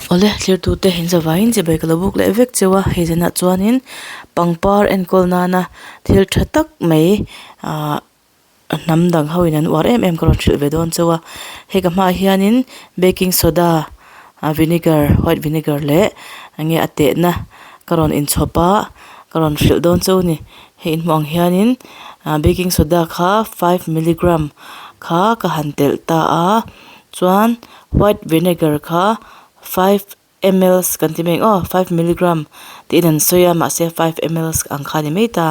Awle thlir tute in zavaiin chibai ka lo buk leh vek cheu a hei zanah chuanin pangpar enkawl nana thil tha tak mai ahh hnam dang ho in an uar em em ka rawn hrilh ve dawn cheu a hei ka hmaah hianin baking soda ah vinegar white vinegar leh eng nge a tehna ka rawn inchhawp a ka rawn hrilh dawn cheu a ni hei in hmuh ang hianin ah baking soda kha five milligram kha ka han telh ta a chuan white vinegar kha five mls kan ti mai ang aw five milligram tiin an sawi a mahse five mls ang kha a ni mai ta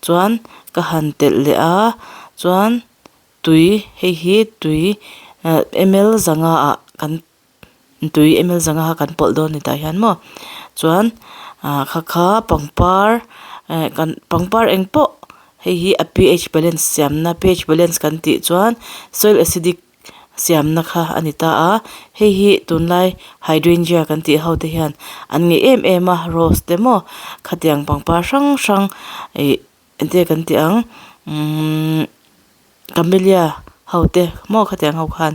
chuan ka han telh leh a chuan tui hei hi tui ah ml zanga ah kan tui ml zanga kha kan pawlh dawn a ni tah hian maw chuan ah kha kha pangpar eh kan pangpar eng pawh hei hi a ph balance siamna ph balance kan tih chuan soil acidic siamna kha a ni ta a hei hi tunlai hydrangea kan tih ho te hian an ngeih em em a rose te maw khatiang pangpar hrang hrang ih engtin nge kan tih ang umm camellia ho te maw khatiang ho khan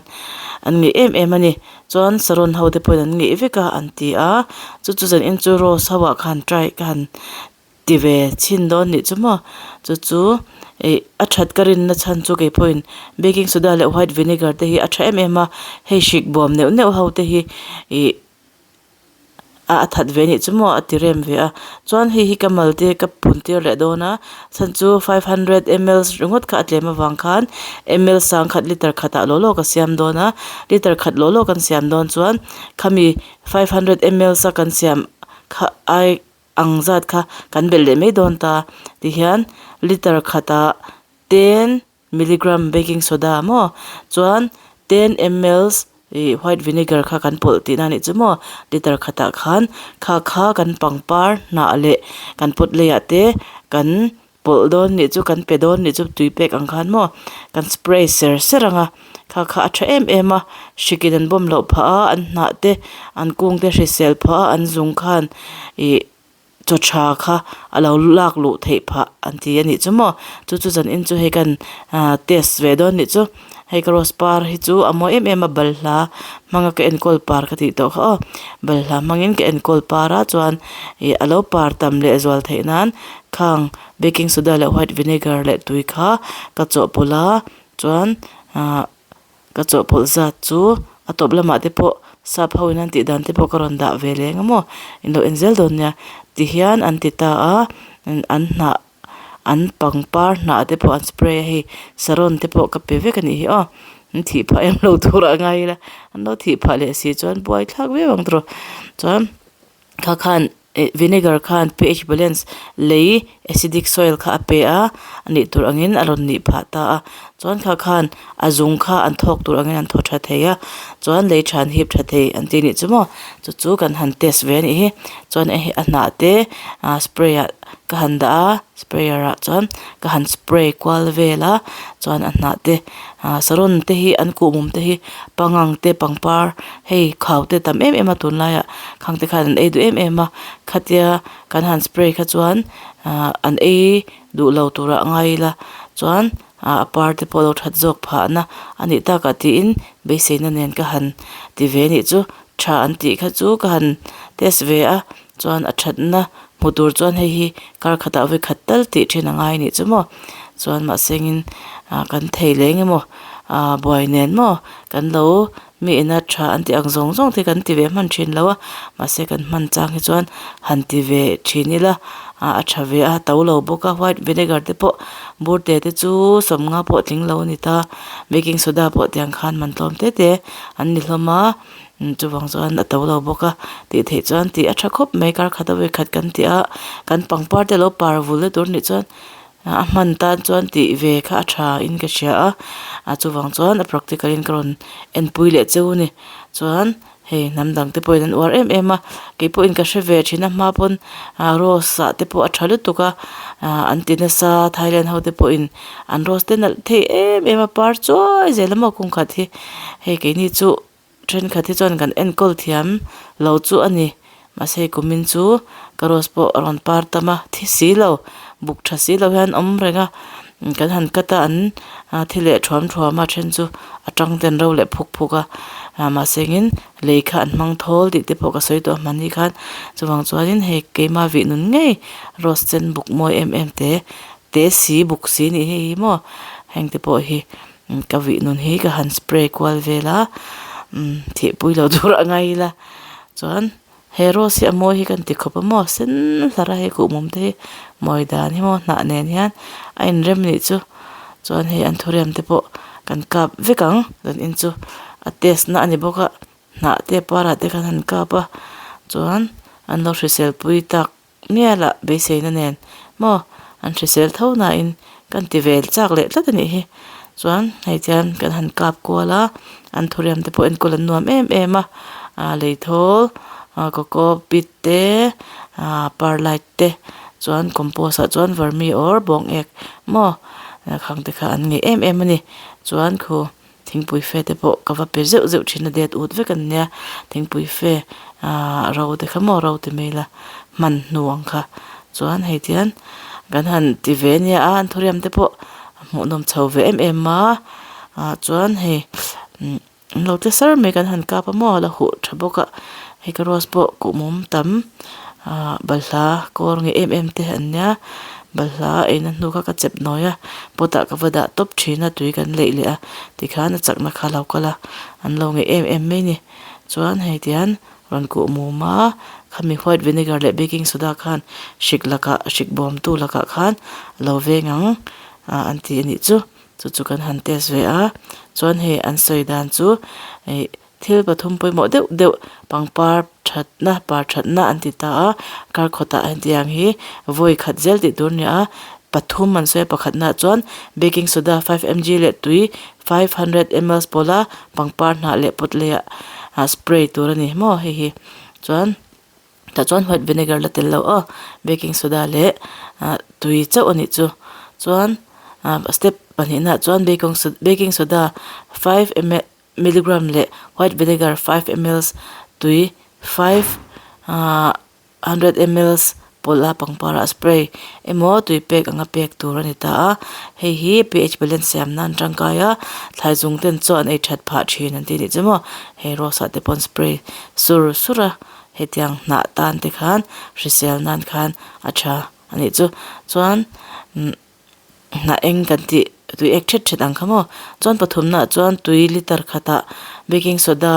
an ngeih em em a ni chuan saron ho te pawhin an ngeih vek a an ti a chu chu zan in chu rose ho ah khan try ka han ti ve chhin dawn nih chu maw chu chu ih a that ka rinna chhan chu kei pawhin baking soda leh white vinegar te hi a tha em em a hei hrik bawm neuh neuh ho te hi ih a a that ve nih chu maw a ti rem ve a chuan hei hi ka mal te ka pun tir leh dawn a chhan chu five hundred mls ringawt kha a tlem avang khan ml sangkhat litre khatah law law ka siam dawn a litre khat law law kan siam dawn chuan khami five hundred mls a kan siam kha ai. Ang zat kha kan belh leh mai dawn ta tihian liter khatah ten milligram baking soda maw chuan ten mls ih white vinegar kha kan pawlh tihna anih chu maw liter khatah khan kha kha kan pangpar hnah leh kan pot leiah te kan pawlh dawn nih chu kan pe dawn nih chu tui pek ang khan maw kan spray ser ser ang a kha kha a tha em em a hrikin an bawm loh phah a an hnah te an kung te hrisel phah a an zung khan ih chaw tha kha a lo lak luh theih phah an ti a nih chu maw chu chu zan in chu hei kan ah test ve dawn nih chu hei ka rose par hi chu a mawi em em a balhla hmanga ka enkawl par ka tih tawh kha aw balhla hmangin ka enkawl par a chuan ih a lo par tam leh zual theih nan. Khang baking soda leh white vinegar leh tui kha ka chawhpawlh a chuan ahh ka chawhpawlh zat chu a tawp lamah te pawh sap ho in an tih dan te pawh ka rawn dah ve leng a maw in lo en zel dawn nia tihian an ti ta a an hnah an pangpar hnah te pawh an spray a hei saron te pawh ka pe vek a nih hi aw an thih phah em lo tur ah ngai ila an lo thih phah leh si chuan buaithlak viau ang tawh chuan kha khan. Ih vinegar khan ph balance lei acidic soil kha a pe a a nih tur angin a rawn nih phah ta a chuan kha khan a zung kha an thawk tur angin an thaw tha thei a chuan lei tha an hip tha thei an tih nih chu maw chu chu kan han test ve a nih hi chuan hei a hnah te ah spray ah ka han dah a sprayer ah chuan ka han spray kual vel a chuan a hnah te ah saron te hi an kuhmum te hi pangang te pangpar hei khau te tam em em a tunlaiah khang te khan an ei duh em em a khatia kan han spray kha chuan ah an ei duh lo turah a ngai ila chuan ah a par te pawh a lo that zawk phah na a nih takah tiin beiseina nen ka han ti ve anih chu tha an tih kha chu ka han test ve a chuan a thatna hmu tur chuan hei hi kar khatah vawi khat tal tih thin a ngai anih chu maw chuan mahsengin ah kan thei leh eng emaw ah buai nen maw kan lo mi ina tha an tih ang zawng zawng te kan ti ve hman thin lo a mahse kan hman chang hi chuan han ti ve thin ila ah a tha ve a to lo bawk a white vinegar te pawh bur te te chu sawmnga pawh tling lo a ni ta baking soda pawh tiang khan man tlawm te te an ni hlawm a. Chuvang chuan a to lo bawk a tih theih chuan tih a tha khawp mai kar khat a vawi khat kan tih a kan pangpar te lo par vul na tur nih chuan a hman tan chuan tih ve kha a tha in ka hria a a chuvang chuan a practical in ka rawn enpui leh cheu a ni chuan hei hnam dang te pawhin an uar em em a keipawhin ka hre ve thin a hma pawn ah rose ah te pawh a tha lutuk a ah an ti nasa Thailand ho te pawhin an rose te nalh thei em em a par chuai zel a maw kung khat hi hei keini chu. Thenkhat hi chuan kan enkawl thiam lo chu a ni. Mahse hei kumin chu ka rose pawh a rawn par tam a, thi si lo, buk tha si lo hian awm reng a. Kan han cut a an thi leh thuam thuam a, then chu a tang ten ro leh phuk phuk a. Ah mahsengin lei kha an hmang thawl tih te pawh ka sawi tawh a hmanni khan chuvang chuanin hei keima vih nun ngei rose sen buk mawi em em te te si buk si nih hi hei hi maw heng te pawh hi ka vih nun hi ka han spray kual vel a umm thihpui lo tur a ngai ila chuan he rose hi a mawi hi kan ti khawp a maw sen hlar a hei kuhmum te hi mawi dan hi maw hnah nen hian a inrem nih chu chuan hei anthurium te pawh kan kap vek ang kan in chu a test na a ni bawk a hnah te parah te khan an kap a chuan an lo hrisel pui tak mial ah beiseina nen maw an hrisel tho nain kan ti vel chak leh tlat a nih hi chuan hei chuan kan han kap kual a anthurium te pawh enkawl an nuam em em a ah lei thawl ah coco pit te ah perlite te chuan compost ah chuan vermi or bawng ek maw khang te kha an ngeih em em a ni chuan khu. Thingpui fe te pawh ka va pe zeuh zeuh thin a det ut vek an nia thingpui fe ahh ro te kha maw ro ti mai ila hman hnu ang kha chuan hei tihian kan han ti ve ania a anthurium te pawh a hmuhnawm chho ve em em a ah chuan hei umm an lo tle sar mai kan han kap a maw a la huh tha bawk a hei ka rose pawh kuhmum tam ahh balhla kawr nge em em te an nia balhla eina hnu kha ka chep nawi a pot ah ka va dah tawp thin a tui kan leih leh a tikhan a chakna kha a lo kal a an lo ngeih em em mai a ni chuan hei tihian rawn kuh mum a khami white vinegar leh baking soda khan hrik lakah hrik bawm tu lakah khan a lo veng ang ah an ti a nih chu chu chu kan han test ve a chuan hei an sawi dan chu ih. Thil pathum pawimawh deuh deuh pangpar thatna par thatna an ti ta a kar khawtah hetiang hi vawi khat zel tih tur a ni a pathum an sawi a pakhatnaah chuan baking soda five mg leh tui 500 mls pawla pangpar hnah leh pot leiah ah spray tur a ni maw hei hi chuan tah chuan white vinegar la tel lo aw baking soda leh ah tui chauh a nih chu chuan ah step pahnihnaah chuan baking soda 5ml. Milligram leh white vinegar 5 mls tui 500 mls pawlh a pangpar ah spray emaw tui pek anga pek tur a ni ta a hei hi ph balance siam nan tangkai a thlai zung ten chaw an ei that phah thin an tih nih chu maw hei rose ah te pawn spray sur sur a hetiang hnah tan te khan hrisel nan khan a tha a nih chu chuan umm. Hnah eng kan tih tui ek thet thet ang kha maw chuan pathumnaah chuan tui liter khatah baking soda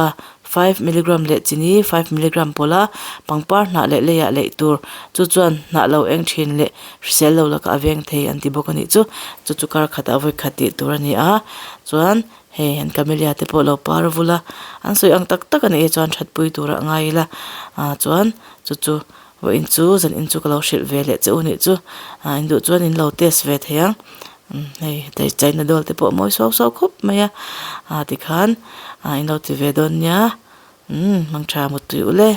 5 milligram leh chini 5 milligram pawlh a pangpar hnah leh leiah leih tur chu chuan hnah lo eng thin leh hrisel lo lakah a veng thei an ti bawk a nih chu chu chu kar khatah vawi khat tih tur a ni a chuan hei an camellia te pawh lo par vul a an sawi ang tak tak a nih hi chuan thatpui turah ngai ila ah chuan chu chu. Vawiin chu zan in chu ka lo hrilh ve leh che u nih chu ah in duh chuan in lo test ve thei ang hei hei china doll te pawh a mawi suau suau khawp mai a ah tikhan ah in lo ti ve dawn nia umm hmangtha mutui ule.